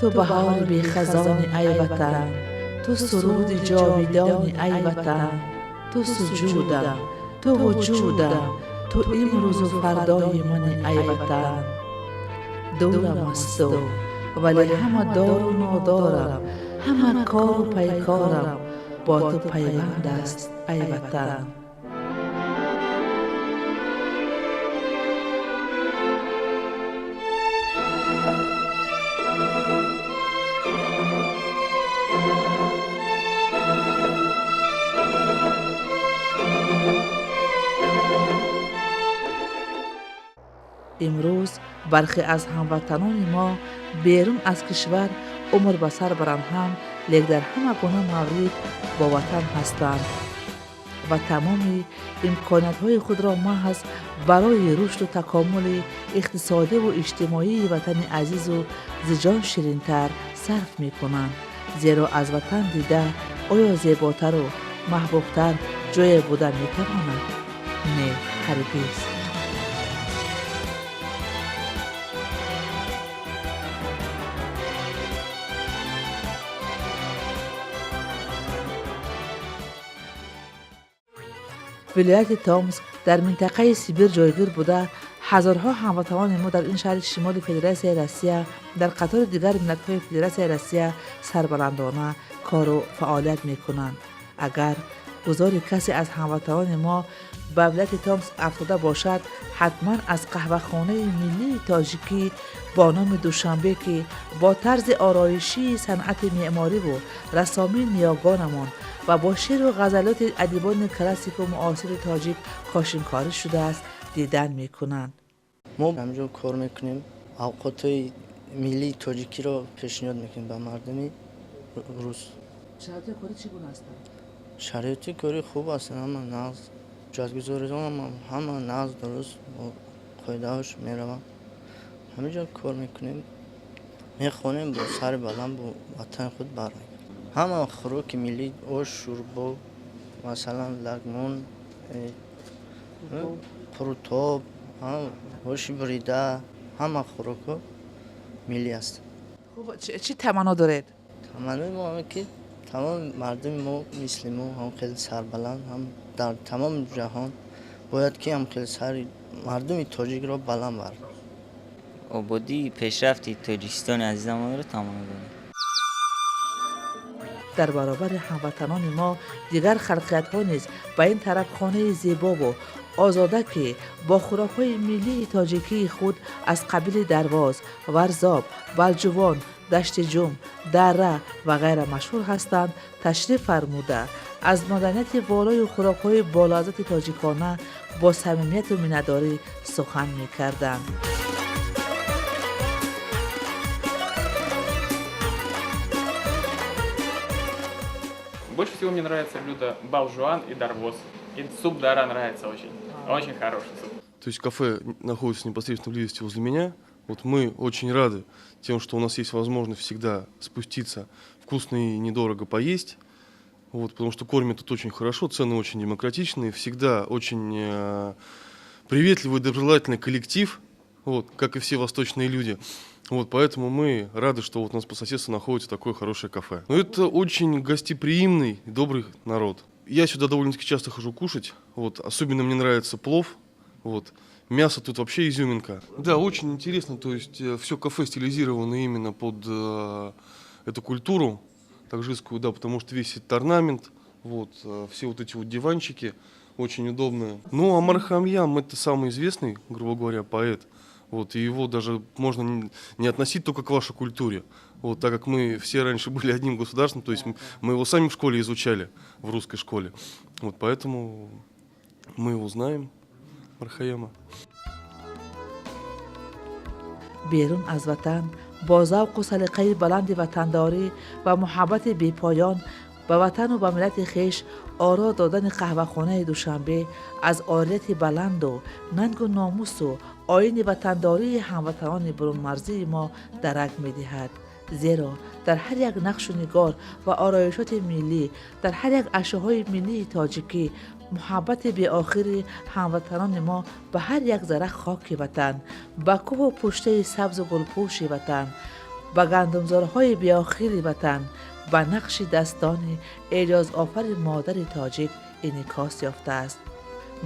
Ту баҳори бехазони, ай Ватан, ту суруди ҷовидони, ай Ватан, ту суҷудам, ту вуҷудам, ту имрӯзу фардои мани, ай Ватан. Дурам аз ту, вале ҳама дору нодорам, ҳама кору пайкорам бо ту пайванд аст, ай Ватан. Имрӯз бархе аз ҳамватанони мо берун аз кишвар умр ба сар баранд ҳам, лек дар ҳама гуна маврид бо ватан ҳастанд ва тамоми имкониятҳои худро маҳз барои рушду такомули иқтисодиву иҷтимоии ватани азизу зиҷон ширинтар сарф мекунанд, зеро аз ватан дида оё зеботару маҳбубтар ҷое буда метавонад? Не, ҳаргиз. Вилояти Томск дар минтақаи Сибир ҷойгир буда, ҳазорҳо ҳамватанони мо дар ин шаҳри шимоли Федератсияи Россия дар қатори дигар миллатҳои Федератсияи Россия сарбаландона кору фаъолият мекунанд. Агар гузори касе аз ҳамватанони мо ба вилояти Томск афтода бошад, ҳатман аз қаҳвахонаи миллии тоҷикӣ бо номи Душанбе, ки бо тарзи ороишии санъати меъмориву рассомии ниёгонамон ва бо шеъру ғазалиёти адибони классику муосири тоҷик кошинкорӣ шудааст, дидан мекунанд. Мо ҳамҷо кор мекунем, авқотҳои миллии тоҷикиро пешниҳод мекунем ба мардуми рус. Шароити корӣ чӣ гуна ҳастанд? Шароити корӣ хуб аст, ҳама нағз, ҳуҷҷатгузориҳо ҳама нағз, дуруст, бо қоидаҳош мераванд. Ҳаминҷо кор мекунем, мехонем, бо сари баланд бо ватани худ бармегардем. Ҳама хӯроки миллӣ: ош, шӯрбо, масалан, лагмон, қурутоб, оши бурида, ҳама хӯрокҳо миллӣ аст. Хуб, чӣ таманно доред? Таманнои мо ҳаме, ки тамоми мардуми мо мисли мо ҳам хеле сарбаланд, ҳам дар тамоми ҷаҳон бояд, ки ҳам хеле сари мардуми тоҷикро баланд барад. Ободии пешрафти Тоҷикистони азизамонро таманно дорем. Дар баробари ҳамватанони мо дигар халқиятҳо низ ба ин тарабхонаи зебову озода, ки бо хӯрокҳои миллии тоҷикии худ аз қабили дарвоз, варзоб, балҷувон, даштиҷум, дара ва ғайра машҳур ҳастанд, ташриф фармуда, аз маданияти волою хӯрокҳои болаззати тоҷикона бо самимияту миннатдорӣ сухан мекарданд. Больше всего мне нравится блюдо балжуан и дарвоз. И суп дара нравится очень. Очень хороший суп. То есть кафе находится непосредственно близости возле меня. Вот мы очень рады тем, что у нас есть возможность всегда спуститься, вкусно и недорого поесть. Вот, потому что кормят тут очень хорошо, цены очень демократичные, всегда очень приветливый, доброжелательный коллектив, вот, как и все восточные люди. Вот, поэтому мы рады, что вот у нас по соседству находится такое хорошее кафе. Но это очень гостеприимный и добрый народ. Я сюда довольно-таки часто хожу кушать. Вот, особенно мне нравится плов. Вот. Мясо тут вообще изюминка. Да, очень интересно, то есть все кафе стилизировано именно под эту культуру таджикскую, да, потому что весь этот орнамент, вот, все вот эти вот диванчики очень удобные. Ну, Омар Хайям — это самый известный, грубо говоря, поэт. Вот, и его даже можно не относить только к вашей культуре. Вот, так как мы все раньше были одним государством, то есть мы его сами в школе изучали, в русской школе. Вот, поэтому мы его знаем, Омара Хайяма. Берун аз ватан бо завқу салиқаи баланди ватандорӣ ва муҳаббати бепоён ба ватану ба миллати хеш оро додани қаҳвахонаи Душанбе аз орияти баланду нангу номусу оини ватандории ҳамватанони бурунмарзии мо дарак медиҳад, зеро дар ҳар як нақшу нигор ва ороишоти миллӣ, дар ҳар як ашёҳои миллии тоҷикӣ муҳаббати беохири ҳамватанони мо ба ҳар як зарра хоки ватан, ба кӯҳу пуштаи сабзу гулпӯши ватан, Ба гандумзорҳои беохири ватан, ба нақши дастони эъҷозофари модари тоҷик инъикос ёфтааст.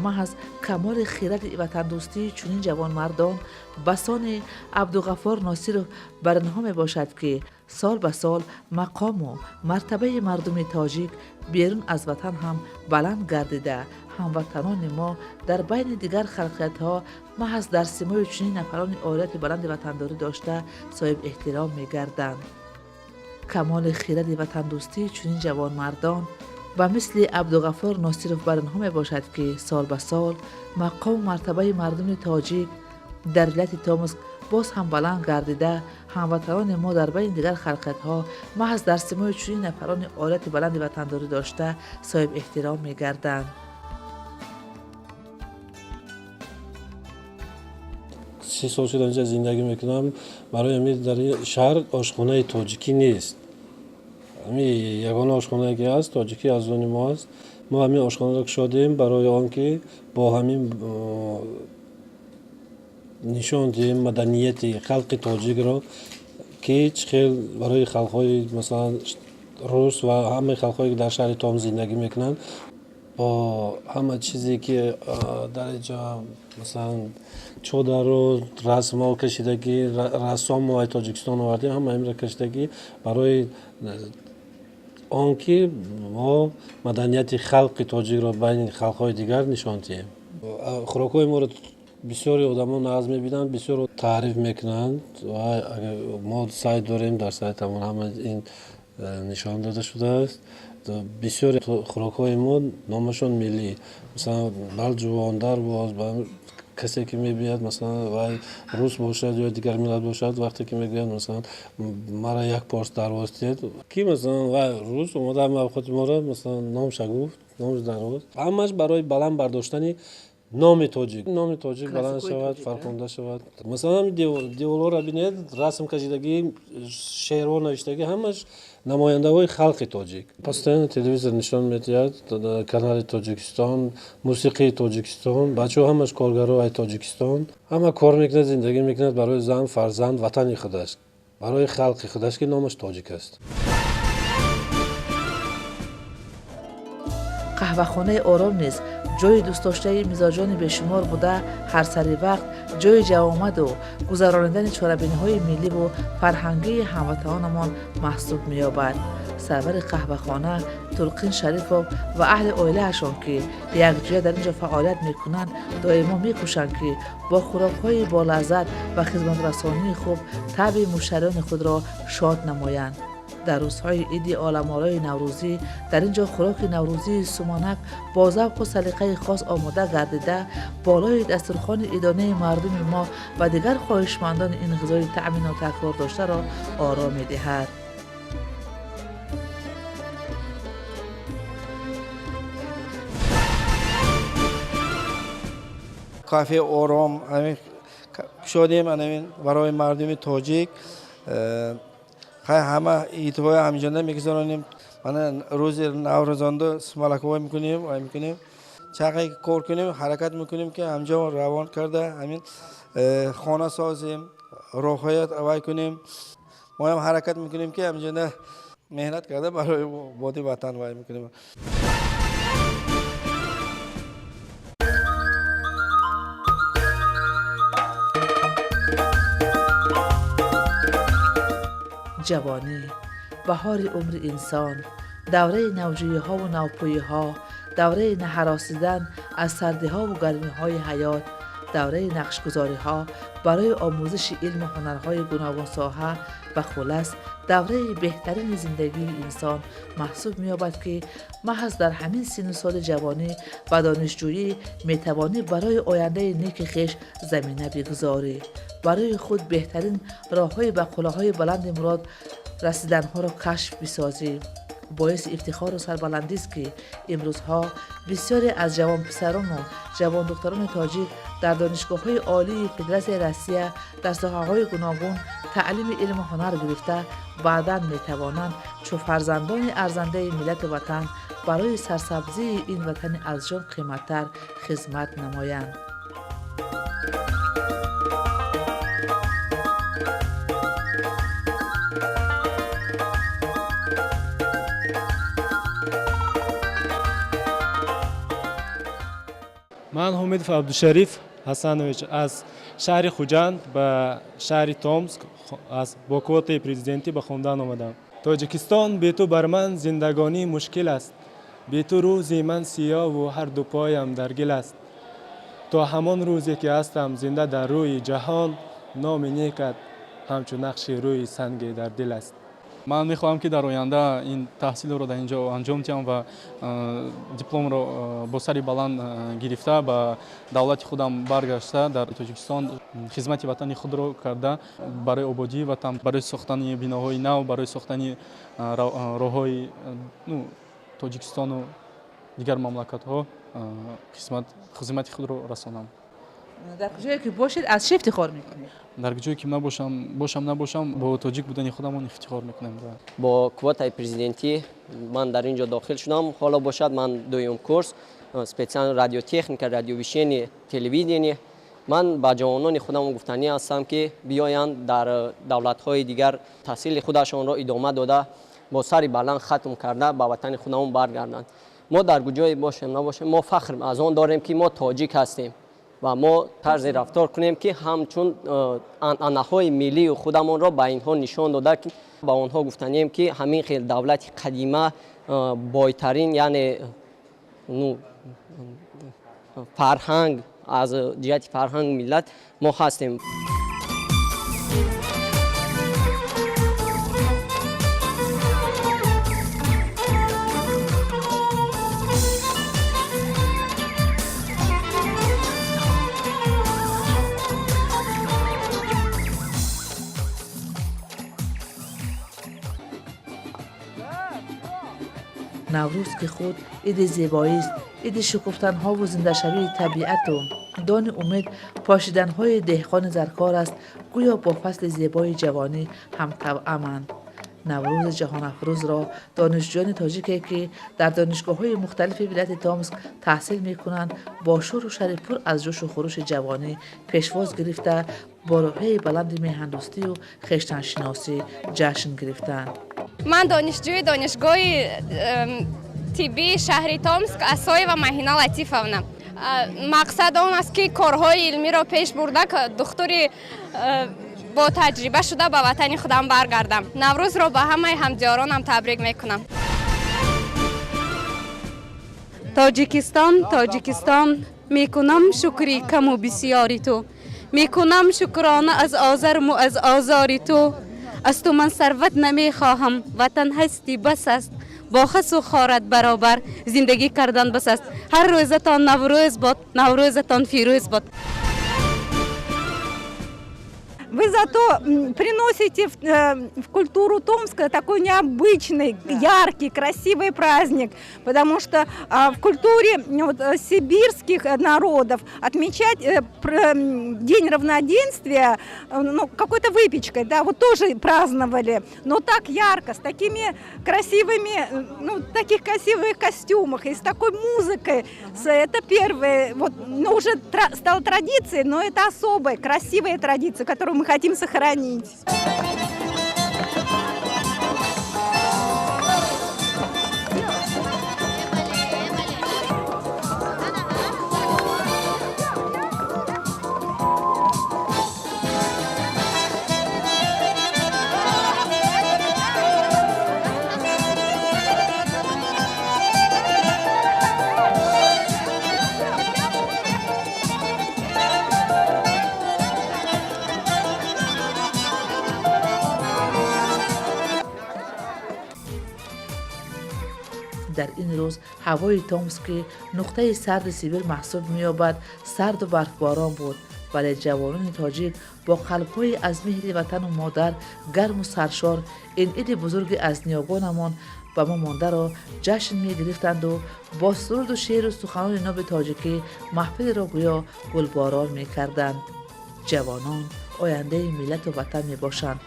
Маҳз камоли хиради ватандӯстии чунин ҷавонмардон ба сони Абдуғаффор Носиров бар инҳо мебошад, ки сол ба сол мақому мартабаи мардуми тоҷик берун аз ватан ҳам баланд гардида, ҳамватанони мо дар байни дигар халқиятҳо маҳз дар симои чунин нафарони орияти баланди ватандорӣ дошта соҳиб эҳтиром мегарданд. Камоли хиради ватандӯстии чунин ҷавонмардон ба мисли Абдуғаффор Носиров бар инҳо мебошад, ки сол ба сол мақому мартабаи мардуми тоҷик дар вилояти Томск боз ҳам баланд гардида, ҳамватанони мо дар байни дигар халқиятҳо маҳз дар симои чунин нафарони орияти баланди ватандорӣ дошта соҳиб эҳтиром мегарданд. 30 сол шуд инҷа зиндагӣ мекунам. Барои ҳамин дар ин шаҳр ошхонаи тоҷикӣ нест. Ҳамин ягона ошхонае ки ҳаст, тоҷикӣ, аз они мо аст. Мо ҳамин ошхонаро кушодем барои он ки бо ҳамин нишон диҳем маданияти халқи тоҷикро, ки чӣ хел барои халқҳои, масалан, рус ва ҳамаи халқҳое ки дар шаҳри Томск зиндагӣ мекунанд, бо ҳама чизе ки дар инҷо, масалан, чодару расмҳо кашидагӣ, рассом мо аз Тоҷикистон овардем, ҳама инро кашидагӣ барои он ки мо маданияти халқи тоҷикро байни халқҳои дигар нишон диҳем. Хӯрокҳои моро бисёри одамон нағз мебинанд, бисёр таъриф мекунанд ва мо сайт дорем, дар сайтамон ҳама ин нишон дода шудааст. Бисёри хӯрокҳои мо номашон миллӣ, масалан, балҷувон, дарвоз. Касе ки мебинад, масалан, вай рус бошад ё дигар миллат бошад, вақте ки мегӯяд, масалан, мара як порс дарвоз диҳед, ки масалан вай рус омада ҳама авқоти моро, масалан, номша гуфт, номаш дарвоз. Ҳамаш барои баланд бардоштани номи тоҷик, номи тоҷик баланд шавад, фархунда шавад. Масалан, деворҳоро бинед, расм кашидагӣ, шеърҳо навиштагӣ, ҳамаш намояндаҳои халқи тоҷик. Постоянно телевизор нишон медиҳад канали Тоҷикистон, мусиқии Тоҷикистон. Бачаҳо ҳамаш коргаро ай Тоҷикистон, ҳама кор мекунад, зиндагӣ мекунад барои зан, фарзанд, ватани худаш, барои халқи худаш, ки номаш тоҷик аст. Қаҳвахонаи Ором низ ҷойи дӯстдоштаи мизоҷони бешумор буда, ҳар сари вақт ҷойи ҷавомаду гузаронидани чорабиниҳои милливу фарҳангии ҳамватанонамон маҳсуб меёбад. Сарвари қаҳвахона Тулқин Шарифов ва аҳли оилаашон, ки якҷоя дар ин ҷо фаъолият мекунанд, доимо мекӯшанд, ки бо хӯрокҳои болаззат ва хизматрасонии хуб табъи муштариёни худро шод намоянд. Дар рӯзҳои иди оламорои наврӯзӣ дар ин ҷо хӯроки наврӯзии суманак бо завқу салиқаи хос омода гардида, болои дастурхони идонаи мардуми мо ва дигар хоҳишмандони ин ғизои таъми нотакрор доштаро оро медиҳад. Кафе Ором кушодем анамин барои мардуми тоҷик. Хай, ҳама идҳоя ҳаминҷонда мегузаронем. Мана, рӯзи наврӯзонда сумалакҳо мекунем, вай мекунем. Чақе кор кунем, ҳаракат мекунем, ки ҳамҷо равон карда, ҳамин хона созем, роҳҳоя вай кунем. Моям ҳаракат мекунем, ки ҳаминҷонда меҳнат карда барои ободи ватан вай мекунем. Ҷавонӣ баҳори умри инсон, давраи навҷӯиҳову навпӯиҳо, давраи наҳаросидан аз сардиҳову гармиҳои ҳаёт, давраи нақшгузориҳо барои омӯзиши илму ҳунарҳои гуногунсоҳа ва хулас, давраи беҳтарини зиндагии инсон маҳсуб меёбад, ки маҳз дар ҳамин синну соли ҷавонӣ ва донишҷӯӣ метавонӣ барои ояндаи неки хеш замина бигузорӣ, барои худ беҳтарин роҳҳои ба қуллаҳои баланди мурод расиданҳоро кашф бисозӣ. Боиси ифтихору сарбаландист, ки имрӯзҳо бисёре аз ҷавонписарону ҷавондухтарони тоҷик дар донишгоҳҳои олии Федератсияи Россия дар соҳаҳои гуногун таълими илму ҳунар гирифта, баъдан метавонанд чун фарзандони арзандаи миллату ватан барои сарсабзии ин ватани аз ҷон қиматтар хизмат намоянд. Ман Ҳумидов Абдушариф Ҳасанович аз шаҳри Хуҷанд ба шаҳри Томск аз бо квотаи президентӣ ба хондан омадам. Тоҷикистон, бе ту бар ман зиндагонӣ мушкил аст, бе ту рӯзи ман сиёву ҳарду поям дар гил аст. То ҳамон рӯзе ки ҳастам зинда дар рӯи ҷаҳон, номи некат ҳамчун нақши рӯи санге дар дил аст. Ман мехоҳам, ки дар оянда ин таҳсилро дар ин ҷо анҷом диҳам ва дипломро бо сари баланд гирифта ба давлати худам баргашта, дар Тоҷикистон хизмати ватани худро карда, барои ободии ватан, барои сохтани биноҳои нав, барои сохтани роҳҳои Тоҷикистону дигар мамлакатҳо хизмати худро расонам. Дар куҷое ки бошед, аз чӣ ифтихор мекунед? Дар ҷое ки набошам, бошам, набошам, бо тоҷик будани худамон ифтихор мекунем. Бо квотаи президентӣ ман дар ин ҷо дохил шудам. Ҳоло бошад, ман дуюм курс, специально радиотехника, радиовещание, телевидение. Ман ба ҷавонони худам гуфтанӣ ҳастам, ки биёянд, дар давлатҳои дигар таҳсили худашонро идома дода, бо сари баланд хатм карда, ба ватани худамон баргарданд. Мо дар куҷое бошем, набошем, мо фахр аз он дорем, ки мо тоҷик ҳастем ва мо тарзе рафтор кунем, ки ҳамчун анъанаҳои миллии худамонро ба инҳо нишон дода, ки ба онҳо гуфтанием, ки ҳамин хел давлати қадима, бойтарин, яъне ну фарҳанг, аз ҷиҳати фарҳанг, миллат мо ҳастем. Наврӯз, ки худ иди зебоист, иди шукуфтанҳову зиндашавии табиату дони умед пошиданҳои деҳқони заркор аст, гӯё бо фасли зебои ҷавонӣ ҳамтавъаманд. Наврӯзи ҷаҳонафрӯзро донишҷӯёни тоҷике, ки дар донишгоҳҳои мухталифи вилояти Томск таҳсил мекунанд, бо шӯру шари пур аз ҷӯшу хурӯши ҷавонӣ пешвоз гирифта, бо рӯҳияи баланди меҳандӯстию хештаншиносӣ ҷашн гирифтанд. Ман донишҷӯи донишгоҳи тиббии шаҳри Томск Асоева Маҳина Латифовна. Мақсад он аст, ки корҳои илмиро пеш бурда, духтури бо таҷриба шуда, ба ватани худам баргардам. Наврӯзро ба ҳамаи ҳамдиёронам табрик мекунам. Тоҷикистон, Тоҷикистон, мекунам шукри каму бисёри ту, мекунам шукрона аз озарму аз озори ту. Аз ту ман сарват намехоҳам, ватан ҳастӣ, бас аст. Бо хасу хорат баробар зиндагӣ кардан бас аст. Ҳар рӯзатон Наврӯз бод, Наврӯзатон фирӯз бод. Вы зато приносите в культуру Томска такой необычный, яркий, красивый праздник, потому что в культуре вот сибирских народов отмечать День равноденствия, ну, какой-то выпечкой, да, вот тоже праздновали, но так ярко, с такими красивыми, ну, таких красивых костюмах и с такой музыкой, это первое, вот, ну, уже стало традицией, но это особая, красивая традиция, которую мы хотим сохранить. Дар ин рӯз ҳавои Томск, ки нуқтаи сарди Сибир маҳсуб меёбад, сарду барфборон буд, вале ҷавонони тоҷик бо қалбҳои аз меҳри ватану модар гарму саршор ин иди бузурги аз ниёгонамон ба мо мондаро ҷашн мегирифтанду бо суруду шеъру суханони ноби тоҷикӣ маҳфилро гӯё гулборон мекарданд. Ҷавонон ояндаи миллату ватан мебошанд.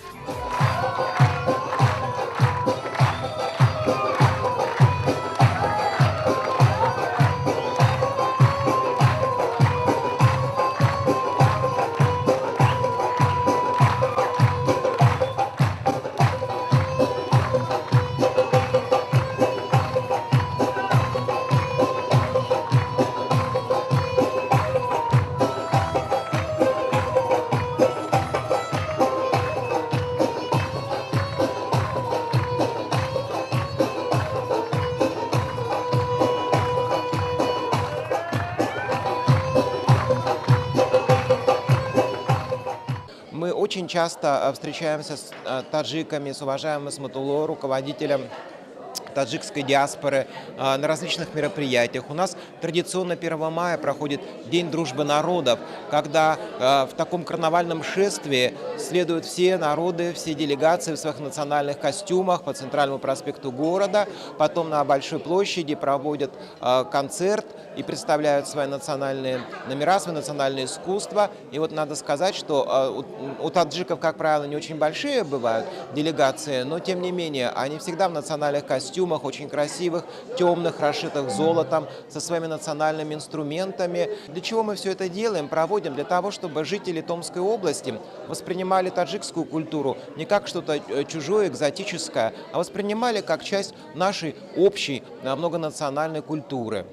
Мы очень часто встречаемся с таджиками, с уважаемым Исматулло, руководителем таджикской диаспоры, на различных мероприятиях. У нас традиционно 1 мая проходит День дружбы народов, когда в таком карнавальном шествии следуют все народы, все делегации в своих национальных костюмах по центральному проспекту города. Потом на Большой площади проводят концерт и представляют свои национальные номера, свое национальное искусство. И вот надо сказать, что у таджиков, как правило, не очень большие бывают делегации, но тем не менее они всегда в национальных костюмах, очень красивых, темных, расшитых золотом, со своими национальными инструментами. Для чего мы все это делаем, проводим? Для того, чтобы жители Томской области воспринимали таджикскую культуру не как что-то чужое, экзотическое, а воспринимали как часть нашей общей многонациональной культуры.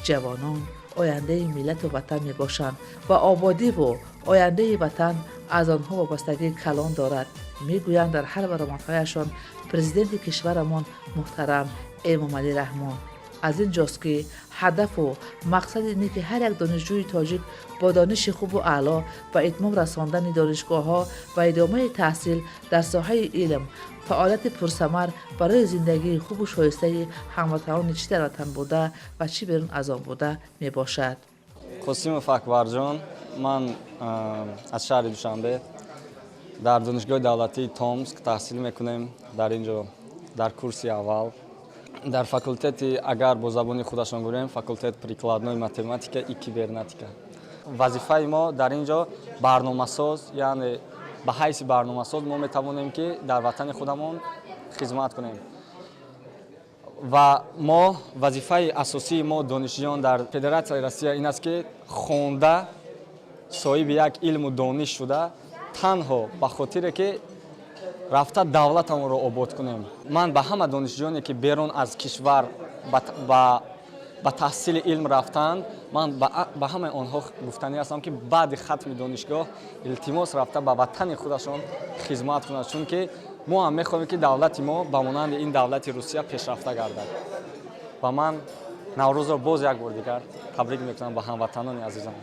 Ҷавонон ояндаи миллату ватан мебошанд ва ободиву ояндаи ватан аз онҳо вобастагии калон дорад, мегӯянд дар ҳар баромадҳояшон президенти кишварамон муҳтарам Эмомалӣ Раҳмон. Аз ин ҷост, ки ҳадафу мақсади неки ҳар як донишҷӯи тоҷик бо дониши хубу аъло ба итмом расондани донишгоҳҳо ва идомаи таҳсил дар соҳаи илм, фаъолияти пурсамар барои зиндагии хубу шоистаи ҳамватанони чӣ дар ватан буда ва чӣ берун аз он буда мебошад. Қосимов Акбарҷон, ман аз шаҳри Душанбе дар Донишгоҳи давлатии Томск таҳсил мекунем. Дар ин ҷо дар курси аввал дар факултети, агар бо забони худашон гӯем, факултет прикладной математика и кибернетика. Вазифаи мо дар ин ҷо барномасоз, яъне ба ҳайси барномасоз мо метавонем, ки дар ватани худамон хизмат кунем. Ва мо вазифаи асосии мо донишҷӯён дар Федератсияи Россия ин аст, ки хонда соҳиби як илму дониш шуда, танҳо ба хотире ки рафта давлатамонро обод кунем. Ман ба ҳама донишҷӯёне, ки берун аз кишвар ба таҳсили илм рафтанд, ман ба ҳамаи онҳо гуфтанӣ ҳастам, ки баъди хатми донишгоҳ илтимос рафта ба ватани худашон хизмат кунанд, чунки мо ҳам мехоҳем, ки давлати мо ба монанди ин давлати Русия пешрафта гардад. Ва ман Наврӯзро боз як бор дигар табрик мекунам ба ҳамватанони азизам.